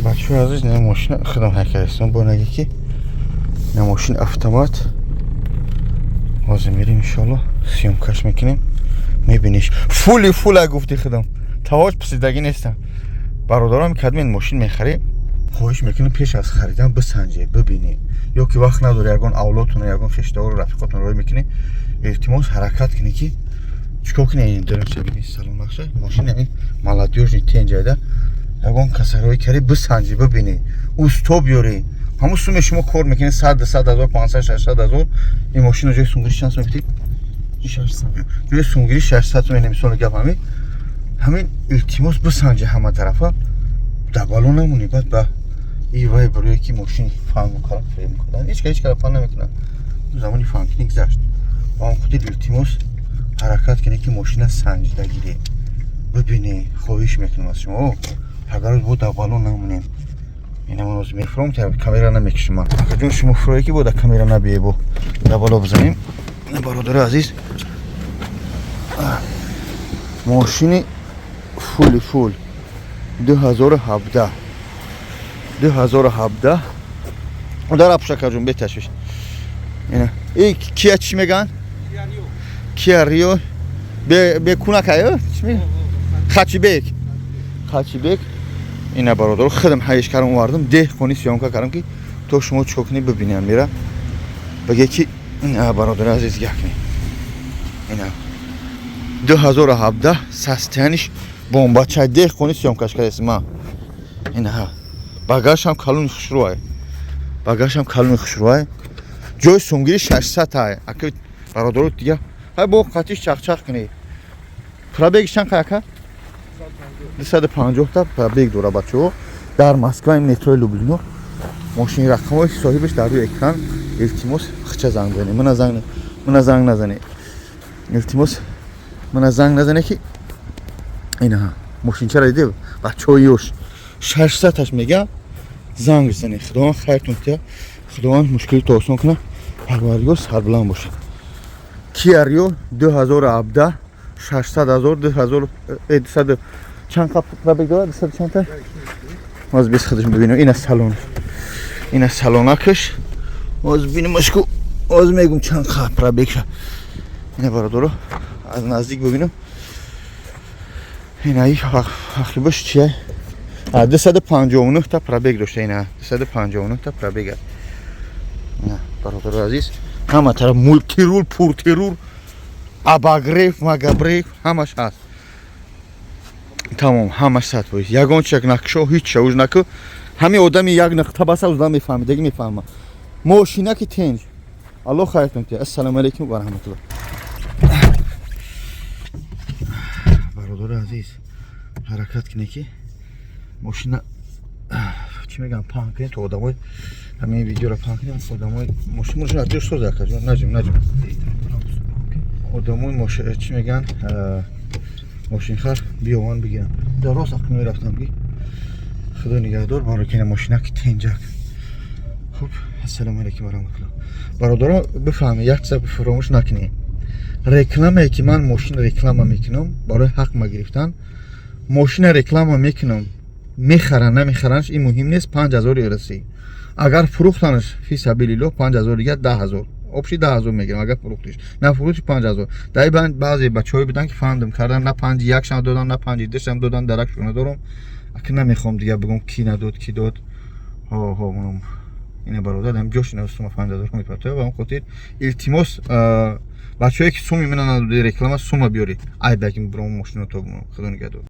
Бачаҳои азиз, ин мошина худам ҳайкарестам, бо наги ки ин мошин автомат. Ҳозир мерем, иншоалло, съёмка ш мекунем, мебиниш. Фули фула гуфти худам, тавоҷ писидагӣ нестам. Бародарам, кадмин мошин мехарӣ, хоҳиш мекунем, пеш аз харидан бисанҷе, бибинӣ. Ё ки вақт надори, ягон авлодтон, ягон хештавору рафиқотон рой мекунӣ, илтимос, ҳаракат кунӣ ки чикор кунӣ. Ин дарунша бини, салонакша мошин, ин молодёжный, тенҷайда. Ягон касарои карӣ, бисанҷӣ, бибинӣ, усто биёрӣ. Ҳамун суме шумо кор мекунед, 100, 100 0, 500, 600 0. Ин мошина ҷои сумгирӣ чанд сум мекунӣ? Ҷои сумгирӣ 600 сум. Мисоли гап, ҳамин. Илтимос, бисанҷи ҳама тарафа, дар бало намонӣ. Баъд ба и вай барое ки мошин фан мукарам, фрем мукарам, ҳеч ка ҳеч кара фан намекунад. Замони фанкунӣ гузашт. Ба он хотир, илтимос, ҳаракат кунед ки мошина санҷида гиред, бибинед. Хоҳиш мекунам аз шумо, агар бо дар бало намонем. Ина ман ҳозир мефуром, камера намекушам ман. Акаҷон, шумо фурое ки бо дар камера набие, бо дар бало бизанем. Ина, бародари азиз, мошини фули фул, 2017, 2017. Дар апушакаҷон, беташвиш. Ина и кия чӣ меган? Киа Рио бекунакаю чӣ меган? Хачибек, хачибек. Ина, бародаро, худам ҳайш кардам, овардам, деҳқони съёмка кардам ки то шумо чикор кунед, бибинем. Мера баге ки ина, бародари азиз, якни ина 2017, состояние ш бомбачай. Деҳқони съёмка ш кардест ма. Ина багажам калони хушрӯай, багажам калони хушрӯай. Ҷои сумгирӣ 600 ай, ака бародаро. Дига ҳай бо қатиш чақчақ кунед. Пробег и чанд ака? 250 та пробег дора, бачаҳо. Дар Москва, метрои Люблино. Мошини, рақамҳои соҳибаш дар рӯи экран. Илтимос, хича занг занед, мана занг назанед. Илтимос, мана занг назанед ки ина мошинчара диде, бачаҳои ёш, 600-аш мега, занг занед. Худованд хайртон тия, Худованд мушкилито осон кунад, Парвардигор. Сарбуланд бошед. Киа Рио 2017, 600 ҳазор, 2000 200 чанд пробег дорад? 200 чандта? Ҳозир бис худаш бибинем. Ина салон, ина салонакаш. Ҳозир бинемаш ку, ҳозир мегум чанд қа пробег ша. Ина, бародаро, аз наздик бибинем. Ина и ақибаш чия? 259 та пробег дошта. Ина 259 та пробег аст. Ина, бародаро азиз, ҳама тараф мультирул, пуртирул, обогрев, магобрев, ҳамаш ҳаст. Тамом, ҳамаш 100%. Ягон чак накшо, ҳеч шауж наку. Ҳамин одами як нуқта баса, узда мефаҳмидаги мефаҳма. Мошина ки тенҷ. Аллоҳ хайртон тия. Ассалому алайкум ва раҳматуллоҳ. Бародари азиз, ҳаракат кунед ки мошина чӣ мегӯям, паҳн кунед то одамои ҳамин видеоро паҳн кунед. Одамои мошин ҷош соза, акаҷон, наҷум, наҷум. Одамои чӣ мегӯянд, мошинхар биёван, бигирам. Дар рост ақл мерафтам ки Худо нигаҳдор. Барокина, мошина ки тенҷак. Хуб, ассалому алайкум ва раҳматуллоҳ. Бародарон, бифаҳмед, як чиза фаромӯш накунед: рекламае ки ман мошин реклама мекунам, барои ҳақ ма гирифтан мошина реклама мекунам. Мехаранд, намехаранш, ин муҳим нест. 5000 ирасӣ агар фурӯхтанаш, фи сабилиллоҳ, 5000 дига, 10 000, общий 10 000 мегирам. Агар фурӯхтиш, нафурӯхтиш, 5000. Дар ин баъзе бачаҳое буданд ки фаҳмдам кардам, на панҷи якшам додам, на панҷи душам додам, даракшо надорам. Аки намехоҳам дига бигӯм ки надод, ки дод. Ҳо ҳо, ина, бародар, ам ҷош ина сума 5000 мепартоя. Ба он хотир, илтимос, бачаҳое ки суми мена надоди реклама, сума биёред, айбаки бром мошино то. Худо нигаҳдор.